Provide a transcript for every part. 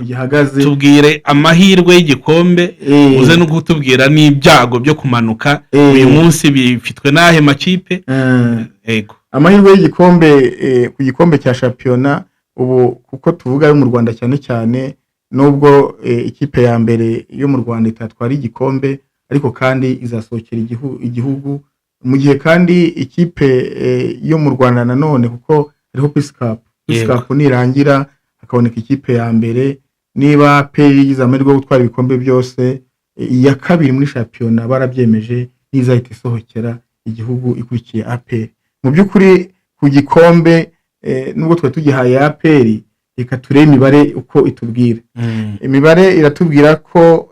Gihagaze. Tubwire amahirwe y'igikombe, uze no kutubwira n'ibyago byo kumanuka uyu munsi bifitwe n'ahe makipe. Yego. Amahirwe y'igikombe, ku gikombe cya shampiyona ubu, kuko tuvuga yo mu Rwanda cyane cyane, nubwo ikipe ya mbere yo mu Rwanda itatwara igikombe, ariko kandi izasohokera igihugu, mu gihe kandi ikipe yo mu Rwanda nanone, kuko hariho Peace Cup. Peace Cup nirangira hakaboneka ikipe ya mbere, niba APR yigize amahirwe yo gutwara ibikombe byose, iya kabiri muri shampiyona barabyemeje n'izahita isohokera igihugu ikurikiye APR. Mu by'ukuri ku gikombe, nubwo twari tugihaye APR, reka turebe imibare uko itubwira. Imibare iratubwira ko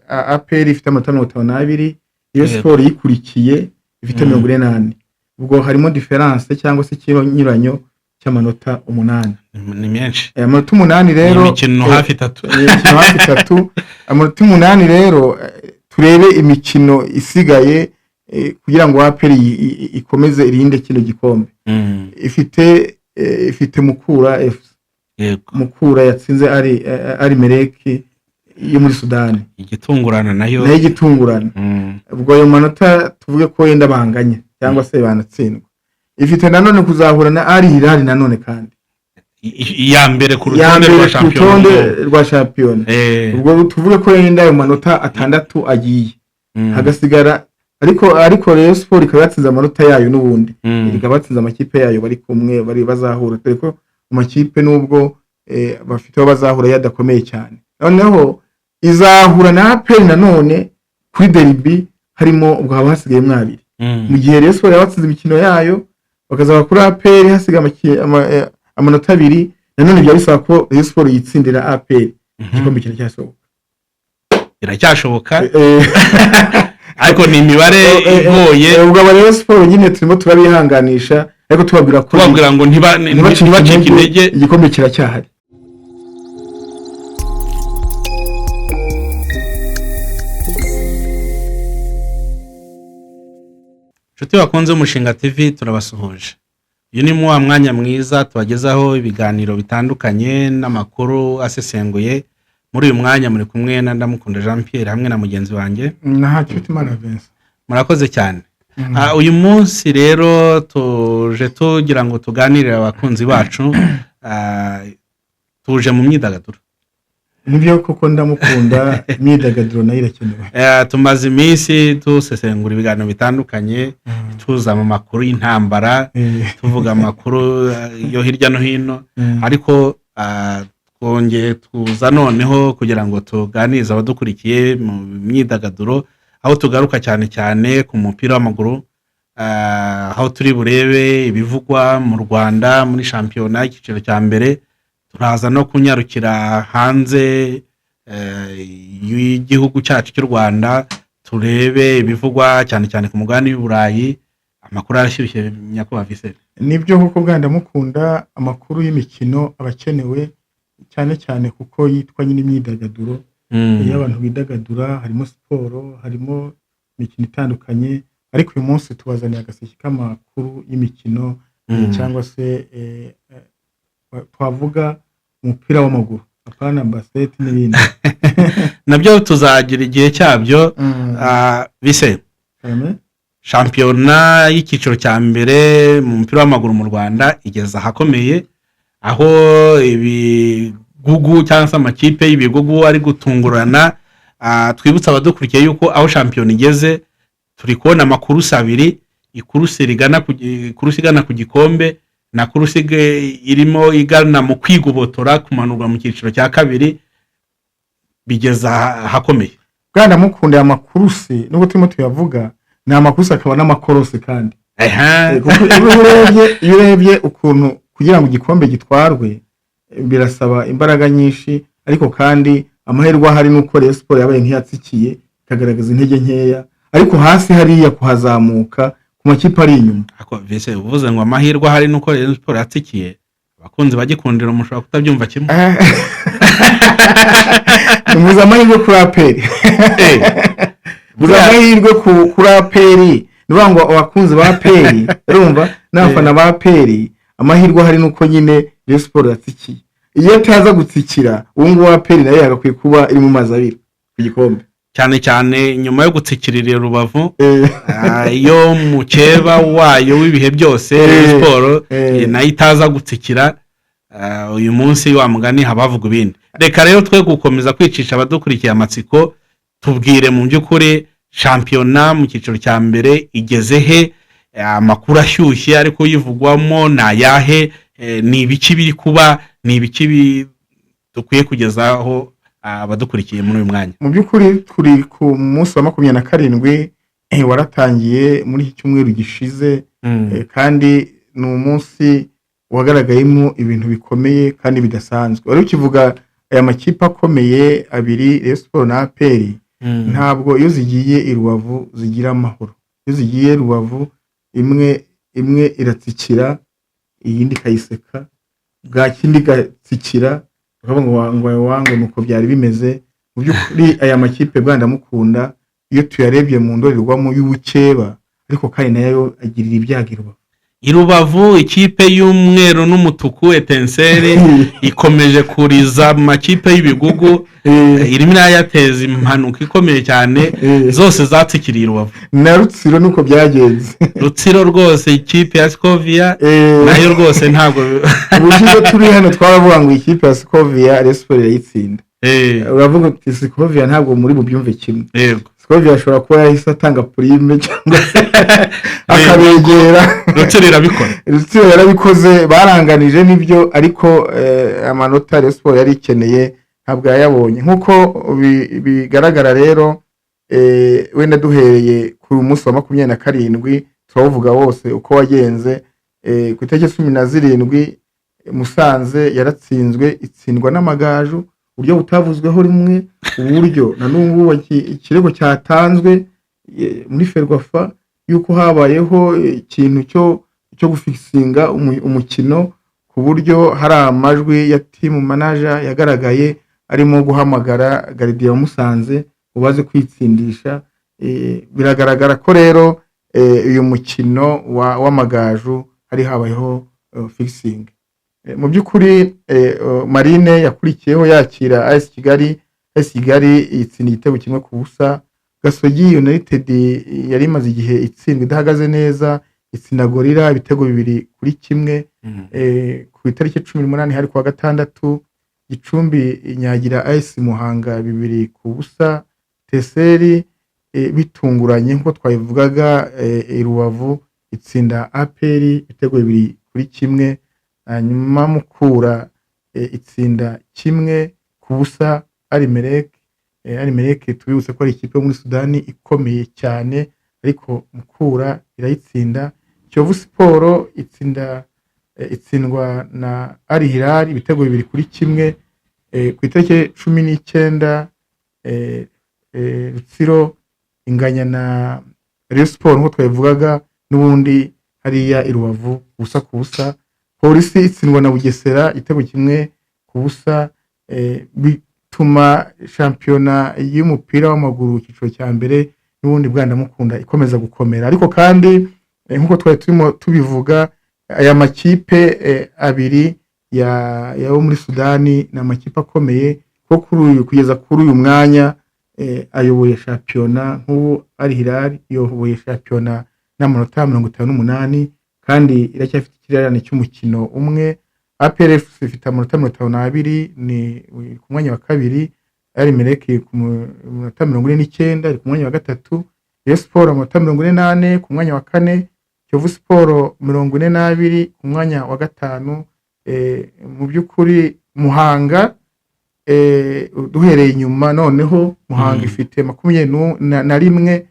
APR ifite amanota 52, iyo Sport yikurikiye ifite 44. Ubwo harimo différence cyangwa se ikinyuranyo cy'amanota 8. Ni menshi. Amanota 8 rero, ni imikino hafi 3. Ni imikino hafi 3. Amanota 8 rero, turebe imikino isigaye kugira ngo APR ikomeze irinde kino gikombe. Ifite Mukura FC. Mukura yatsinze Al Merreikh yo muri Sudani. Igitungurana nayo. Nayo igitungurana. Ubwo ayo manota tuvuge ko wenda banganya cyangwa se banatsindwa. Ifite nanone kuzahura na Al Hilal nanone kandi iya mbere ku ya rutonde mbere rwa ku shampiyona. rutonde rwa shampiyona. Ubwo tuvuge ko wenda ayo manota 6 agiye, hagasigara ariko Rayon Sport ikaba yatsinze amanota yayo n'ubundi, ikaba yatsinze amakipe yayo bari kumwe bari bazahura, dore ko amakipe nubwo bafite aho bazahura yadakomeye cyane. Noneho izahura na APR nanone kuri derby, harimo ubwo haba hasigayemo 2. Mu gihe Rayon Sport yabatsinze imikino yayo, bakazaba kuri APR hasigaye amanota 2, nanone byaba bisaba ko Rayon Sport yitsindira APR, igikombe kiracyasohoka. Biracyashoboka, ariko ni imibare igoye. Ubwo aba Rayon Sport nyine turimo turabihanganisha, ariko tubabwira ko tubabwira ngo ntibacike ntibacike intege, igikombe kiracyahari. Inshuti bakunze Umushinga TV, turabasuhuje. Uyu ni wa mwanya mwiza tubagezaho ibiganiro bitandukanye n'amakuru asesenguye. Muri uyu mwanya muri kumwe na Ndamukunda Jean Pierre hamwe na mugenzi wanjye na Hakirutimana Vincent. Murakoze cyane. Uyu munsi rero tuje tugira ngo tuganirire abakunzi bacu, tuje mu myidagaduro. Nibyo koko Ndamukunda, imyidagaduro nayo irakenewe. Tumaze iminsi dusesengura ibiganiro bitandukanye, tuza mu makuru y'intambara, tuvuga amakuru yo hirya no hino, ariko twongeye tuza noneho kugira ngo tuganirize abadukurikiye mu myidagaduro, aho tugaruka cyane cyane ku mupira w'amaguru, aho turi burebe ibivugwa mu Rwanda muri shampiyona y'icyiciro cya mbere. Turaza no kunyarukira hanze y'igihugu cyacu cy'u Rwanda, turebe ibivugwa cyane cyane ku mugabane w'i Burayi. Amakuru arashyushye, nyakubahwa Vincent. Nibyo koko bwa Ndamukunda, amakuru y'imikino aba akenewe cyane cyane kuko yitwa nyine imyidagaduro. Iyo abantu bidagadura harimo siporo, harimo imikino itandukanye, ariko uyu munsi tubazaniye agaseke k'amakuru y'imikino, cyangwa se twavuga umupira w'amaguru, apana basket n'ibindi. Nabyo tuzagira igihe cyabyo. Bise shampiyona y'icyiciro cya mbere mu mupira w'amaguru mu Rwanda igeze ahakomeye, aho ibigugu cyangwa se amakipe y'ibigugu ari gutungurana. Twibutse abadukurikiye yuko aho shampiyona igeze turi kubona amakurusi abiri: ikurusi igana ku gikombe na kurusi irimo igana mu kwigobotora kumanurwa mu cyiciro cya kabiri. Bigeze ahakomeye. Bwana Mukunda, aya makurusi nubwo turimo tuyavuga, ni amakurusi akaba n'amakorosi kandi. Kuko iyo urebye ukuntu kugira ngo igikombe gitwarwe birasaba imbaraga nyinshi, ariko kandi amahirwe ahari ni uko Rayon Sport yabaye nk'iyatsikiye ikagaragaza intege nkeya, ariko hasi hariya kuhazamuka ku makipe ari inyuma. Ako vese uvuze ngo amahirwe ahari nuko Rayon Sport yatsikiye, abakunzi bagikundira mushobora kutabyumva kimwe. Mvuze amahirwe kuri APR, mvuze amahirwe kuri APR. Ni ukuvuga ngo abakunzi ba APR, urumva, n'abafana ba APR, amahirwe ahari nuko nyine Rayon Sport yatsikiye. Iyo ataza gutsikira ubu ngubu, APR nayo yagakwiye kuba iri mu mazi abiri ku gikombe. Cyane cyane nyuma yo gutsikirira Rubavu, iyo mukeba wayo w'ibihe byose, Rayon Sport, nayo itaza gutsikira, uyu munsi wa mugani haba havuga ibindi. Reka rero twe gukomeza kwicisha abadukurikiye amatsiko, tubwire mu by'ukuri shampiyona mu cyiciro cya mbere igeze he? Amakuru ashyushye ariko yivugwamo ni ayahe? Ni ibiki biri kuba? Ni ibiki dukwiye kugezaho abadukurikiye muri uyu mwanya? Mu by'ukuri turi ku munsi wa 27, waratangiye muri iki cyumweru gishize, kandi ni umunsi wagaragayemo ibintu bikomeye kandi bidasanzwe. Wari ukivuga aya makipe akomeye abiri, Rayon Sport na APR, ntabwo iyo zigiye i Rubavu zigira amahoro. Iyo zigiye i Rubavu, imwe imwe iratsikira, iyindi ikayiseka, bwa kindi igatsikira, bakavuga ngo wangu nuko byari bimeze. Mu by'ukuri aya makipe, bwandamukunda, iyo tuyarebye mu ndorerwamo y'ubukeba, ariko kandi nayo agirira ibyago i Rubavu. I Rubavu ikipe y'umweru n'umutuku, Etincelles, ikomeje kuriza mu makipe y'ibigugu, irimo irayateza impanuka ikomeye cyane. Zose zatsikiriye i Rubavu. Na Rutsiro nuko byagenze. Rutsiro rwose, ikipe ya Scovia nayo rwose ntabwo Ubushize turi hano twaravuga ngo ikipe ya Scovia, Rayon Sport irayitsinda. Uravuga uti Scovia ntabwo muri bubyumve kimwe. Scovia ashobora kuba yahise atanga prime cyangwa se akabegera. Rutsiro irabikora. Rutsiro yarabikoze, baranganije nibyo, ariko amanota Rayon Sport yari ikeneye ntabwo yayabonye. Nk'uko bigaragara rero, wenda duhereye ku munsi wa 27, turawuvuga wose uko wagenze. Ku itariki 17, Musanze yaratsinzwe, itsindwa n'Amagaju, uburyo butavuzweho rimwe, uburyo na n'ubu ikirego cyatanzwe muri FERWAFA yuko habayeho ikintu cyo gufikisinga umukino, ku buryo hari amajwi ya team manager yagaragaye arimo guhamagara gardien wa Musanze ngo baze kwitsindisha. Biragaragara ko rero uyu mukino w'Amagaju hari habayeho fixing. Mu by'ukuri Marine yakurikiyeho yakira AS Kigali, AS Kigali itsinda igitego 1-0. Gasogi United yari imaze igihe itsindwa, idahagaze neza, itsinda Gorilla ibitego 2-1. Ku itariki 18, hari kuwa gatandatu, Gicumbi inyagira AS Muhanga 2-0. Etincelles, bitunguranye nk'uko twabivugaga, i Rubavu itsinda APR ibitego 2-1. Hanyuma Mukura itsinda 1-0 Al Merreikh. Al Merreikh tubibutse ko ari ikipe yo muri Sudani ikomeye cyane, ariko Mukura irayitsinda. Kiyovu Sport itsinda, itsindwa na Al Hilal ibitego 2-1. Ku itariki 19, Rutsiro inganya na Rayon Sport nk'uko twabivugaga n'ubundi hariya i Rubavu, 0-0. Polisi itsindwa na Bugesera igitego 1-0. Bituma shampiyona y'umupira w'amaguru icyiciro cya mbere n'ubundi bwandamukunda ikomeza gukomera. Ariko kandi nk'uko twari turimo tubivuga, aya makipe abiri ya yo muri Sudani ni amakipe akomeye, kuko kuri uyu, kugeza kuri uyu mwanya, ayoboye shampiyona. Nk'ubu Al Hilal iyoboye shampiyona n'amanota 58, kandi iracyafite ikirarane cy'umukino umwe. APR FC ifite amanota 52, ni ku mwanya wa kabiri. Al Merreikh ku manota 49, iri ku mwanya wa gatatu. Rayon Sport amanota 44 ku mwanya wa kane. Kiyovu Sport 42 ku mwanya wa gatanu. Mu by'ukuri Muhanga, duhereye inyuma noneho, Muhanga ifite 21,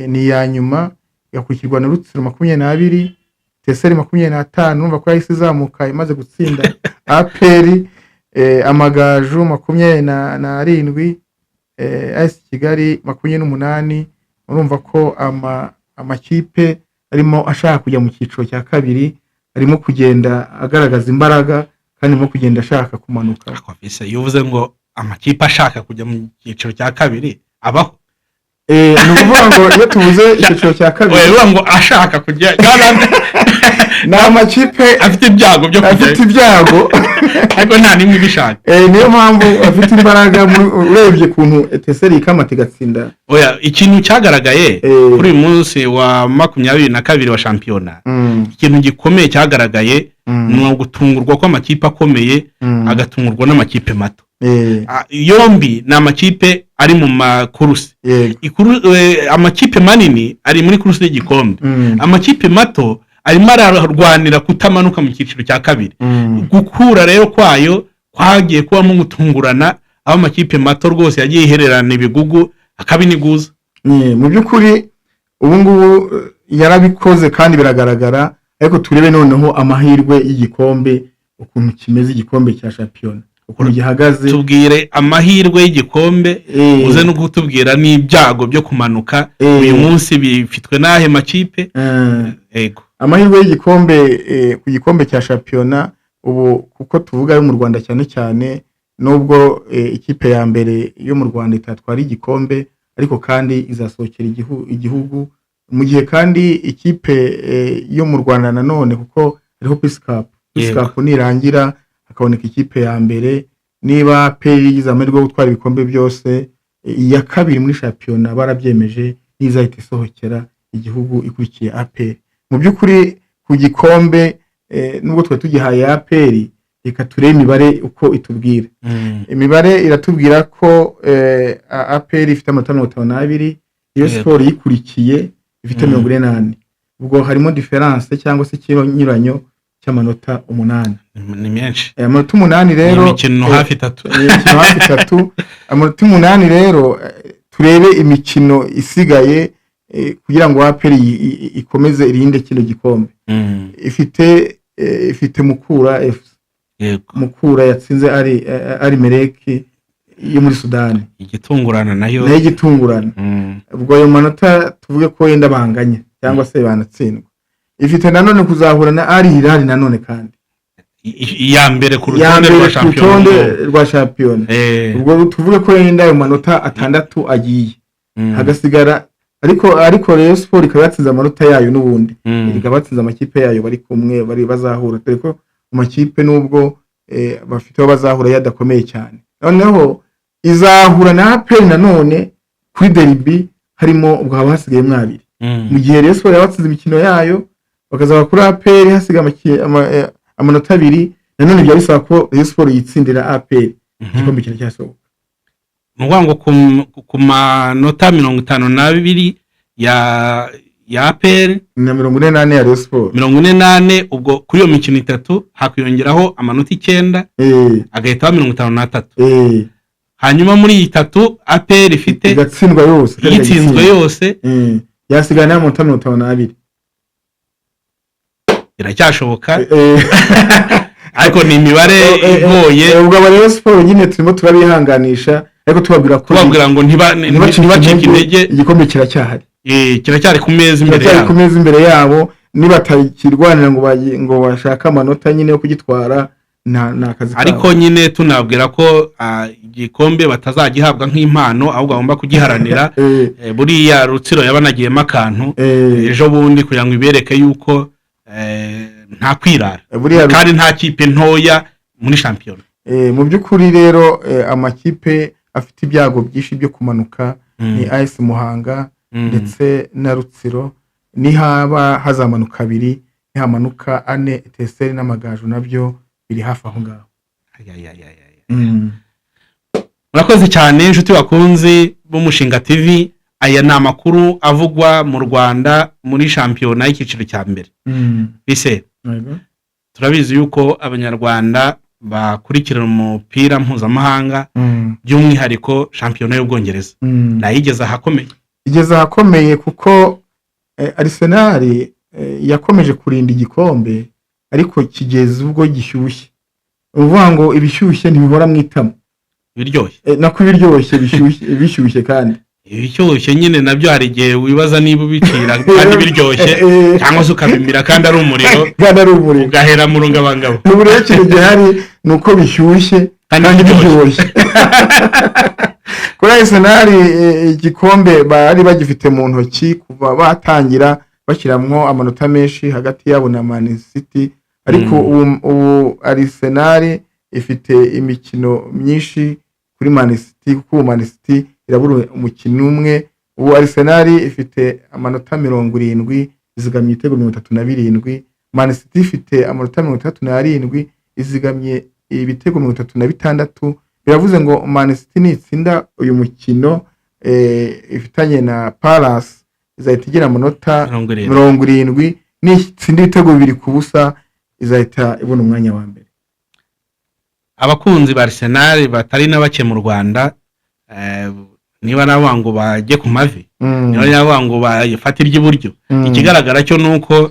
ni iya nyuma, igakurikirwa na Rutsiro 22, Etincelles 25, urumva ko yahise izamuka imaze gutsinda APR, Amagaju 27, AS Kigali 28. Urumva ko amakipe arimo ashaka kujya mu cyiciro cya kabiri arimo kugenda agaragaza imbaraga, kandi arimo kugenda ashaka kumanuka. Ariko vise, iyo uvuze ngo amakipe ashaka kujya mu cyiciro cya kabiri abaho? Ni ukuvuga ngo iyo tuvuze icyiciro cya kabiri Oya, bivuga ngo ashaka kujya Ni amakipe afite ibyago byo afite kujyayo, ibyago, ariko nta n'imwe ibishaka. Niyo mpamvu afite imbaraga urebye ukuntu Etincelles ikamata igatsinda. Oya, ikintu cyagaragaye kuri uyu munsi wa 22 wa shampiyona, ikintu gikomeye cyagaragaye ni ugutungurwa kw'amakipe akomeye agatungurwa n'amakipe mato. Yombi ni amakipe ari mu ma course. Amakipe manini ari muri course y'igikombe, amakipe mato arimo ararwanira kutamanuka mu cyiciro cya kabiri. Gukura rero kwayo kwagiye kubamo gutungurana, aho amakipe mato rwose yagiye ihererana ibigugu akabiniguza. Mu by'ukuri ubu ngubu yarabikoze kandi biragaragara. Ariko turebe noneho amahirwe y'igikombe ukuntu kimeze, igikombe cya shampiyona ukuntu gihagaze. Tubwire amahirwe y'igikombe, uze no kutubwira n'ibyago byo kumanuka. Uyu munsi bifitwe n'ahe makipe? Yego. Amahirwe y'igikombe, ku gikombe cya shampiyona ubu, kuko tuvuga yo mu Rwanda cyane cyane, nubwo ikipe ya mbere yo mu Rwanda itatwara igikombe, ariko kandi izasohokera igihugu. Mu gihe kandi ikipe yo mu Rwanda nanone, kuko hariho Peace Cup, Peace Cup nirangira hakaboneka ikipe ya mbere, niba APR yigize amahirwe yo gutwara ibikombe byose, iya kabiri muri shampiyona barabyemeje n'izahita isohokera igihugu ikurikiye APR. Mu by'ukuri ku gikombe, nubwo twari tugihaye APR, reka turebe imibare uko itubwira. Imibare iratubwira ko APR ifite amanota 52, iyo Sport yikurikiye ifite 44. Ubwo harimo différence cyangwa se ikinyuranyo cy'amanota 8. Ni menshi. Amanota 8 Ni rero imikino hafi itatu. Ni imikino hafi itatu. Amanota 8 rero, turebe imikino isigaye kugira ngo APR ikomeze irinde kino gikombe. Ifite Mukura FC. Mukura yatsinze ari Merreikh yo muri Sudani. Igitungurana nayo. Nayo igitungurana. Ubwo ayo manota tuvuge ko wenda banganya cyangwa se banatsindwa. Ifite nanone kuzahura na Al Hilal nanone kandi Iya mbere ku ya rutonde mbere rwa ku shampiyona. rutonde rwa shampiyona. Ubwo tuvuge ko wenda ayo manota 6 agiye, hagasigara ariko Rayon Sport ikaba yatsinze amanota yayo n'ubundi, ikaba yatsinze amakipe yayo bari kumwe bari bazahura, dore ko amakipe nubwo bafite aho bazahura yadakomeye cyane. Noneho izahura na APR nanone kuri derby, harimo ubwo haba hasigayemo abiri. Mu gihe Rayon Sport yabatsinze imikino yayo, bakazaba kuri APR hasigaye amanota 2, nanone byaba bisaba ko Rayon Sport yitsindira APR, igikombe kiracyasohoka. Ni ukuvuga ngo ku manota 52 ya APR na 44 ya Rayon Sport. 44. Ubwo kuri iyo mikino itatu hakwiyongeraho amanota 9, agahita aba 53. Hanyuma muri iyi itatu APR ifite igatsindwa yose. Yitsinzwe yose. Yasigara n'amanota 52. Biracyashoboka, ariko ni imibare igoye. Ubwo aba Rayon Sport nyine turimo turabihanganisha, ariko tubabwira ko tubabwira ngo ntibacike ntibacike intege. Igikombe kiracyahari. Kiracyari ku meza imbere Kiracyari ku yabo. meza imbere yabo. Nibatakirwanira ngo bashake amanota nyine yo kugitwara, nta kazi kabo. Ariko nyine tunabwira ko igikombe batazagihabwa nk'impano, ahubwo bagomba kugiharanira. Buriya Rutsiro yabanagiyemo akantu ejo bundi kugira ngo ibereke yuko nta kwirara Buriya kandi nta kipe ntoya muri shampiyona. Mu by'ukuri rero, amakipe afite ibyago byinshi byo kumanuka ni AS Muhanga ndetse na Rutsiro. Nihaba hazamanuka abiri, nihamanuka ane, Etincelles n'Amagaju nabyo biri hafi aho ngaho. Ay, ay, ay, ay, ay. Murakoze cyane inshuti bakunzi b'Umushinga TV. Aya ni amakuru avugwa mu Rwanda muri shampiyona y'icyiciro cya mbere. Bise turabizi yuko Abanyarwanda bakurikirana umupira mpuzamahanga, by'umwihariko shampiyona y'Ubwongereza, nayigeze ahakomeye. Igeze ahakomeye kuko Arsenal yakomeje kurinda igikombe, ariko kigeze ubwo gishyushye. Ni ukuvuga ngo ibishyushye ntibihora mu itama. Biryoshye. Nako ibiryoshye bishyushye, bishyushye kandi. Ibishyushye nyine nabyo hari igihe wibaza niba ubicira kandi biryoshye, cyangwa se ukabimira kandi ari umuriro. Kandi ari umuriro. Ugahera mu rungabangabo. Ubu rero ikintu gihari ni uko bishyushye kandi kandi biryoshye. Biryoshye. Kuri Arsenal, igikombe bari bagifite mu ntoki kuva batangira. bashyiramwo amanota menshi hagati yabo na Man City, ariko ubu Arsenal ifite imikino myinshi kuri Man City, kuko ubu Man City irabura umukino umwe. Ubu Arsenal ifite amanota 70, izigamye ibitego 37. Man City ifite amanota 67, izigamye ibitego 36. Biravuze ngo Man City nitsinda uyu mukino ifitanye na Palace, izahita igira amanota 70. 70. Nitsinda ibitego 2-0, izahita ibona umwanya wa mbere. Abakunzi ba Arsenal batari na bake mu Rwanda, niba navuga ngo bajye ku mavi, niba navuga ngo bafate iry'iburyo, ikigaragara cyo ni uko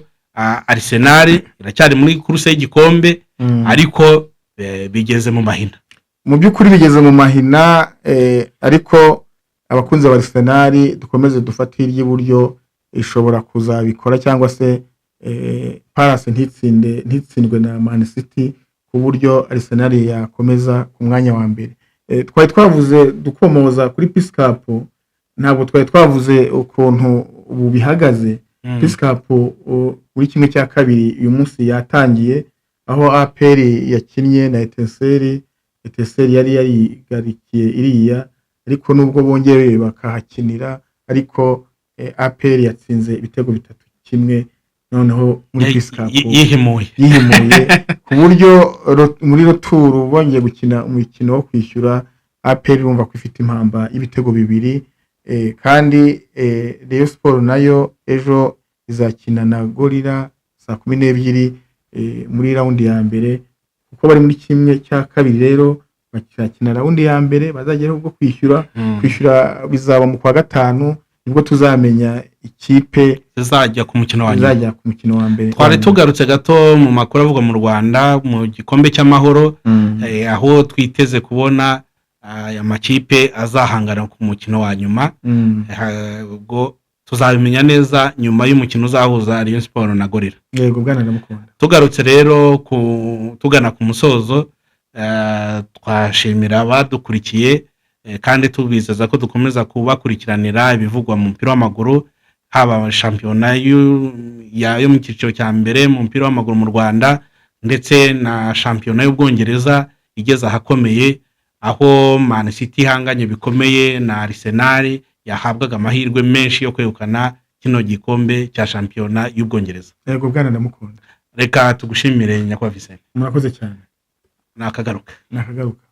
Arsenal iracyari muri course y'igikombe, ariko bigeze mu mahina. Mu by'ukuri bigeze mu mahina, ariko abakunzi ba Arsenal dukomeze dufate iry'iburyo, ishobora kuzabikora, cyangwa se Palace ntitsindwe na Man City, ku buryo Arsenal yakomeza ku mwanya wa mbere. Twari twavuze dukomoza kuri Peace Cup, ntabwo twari twavuze ukuntu ubu bihagaze. Peace Cup muri 1/2 uyu munsi yatangiye, aho APR yakinnye na Etincelle. Etincelle yari yarigarikiye iriya, ariko nubwo bongeye bakahakinira, ariko APR yatsinze ibitego 3-1. Noneho muri Peace Cup Yihimuye. Yihimuye, ku buryo muri retour bongeye gukina umukino wo kwishyura, APR urumva ko ifite impamba y'ibitego 2. Kandi Rayon Sport nayo ejo izakina na Gorilla saa 12, muri round ya mbere, kuko bari muri 1/2. Rero bakina round ya mbere, bazageraho ubwo kwishyura. Kwishyura bizaba mu kwa gatanu, nibwo tuzamenya ikipe zizajya ku mukino wa nyuma. Izajya ku mukino wa mbere. Twari tugarutse gato mu makuru avugwa mu Rwanda mu gikombe cy'amahoro, aho twiteze kubona aya makipe azahangana ku mukino wa nyuma. Ubwo tuzabimenya neza nyuma y'umukino uzahuza Rayon Sport na Gorilla. Yego, bwana ndamukunda. Tugarutse rero tugana ku musozo, twashimira abadukurikiye, kandi tubizeza ko dukomeza kubakurikiranira ibivugwa mu mupira w'amaguru, haba shampiyona yo mu cyiciro cya mbere mu mupira w'amaguru mu Rwanda, ndetse na shampiyona y'Ubwongereza igeze ahakomeye, aho Man City ihanganye bikomeye na Arsenal yahabwaga amahirwe menshi yo kwegukana kino gikombe cya shampiyona y'Ubwongereza. Yego, bwana ndamukunda. Reka tugushimire, nyakubahwa Vincent. Murakoze cyane. Nakagaruka. Nakagaruka.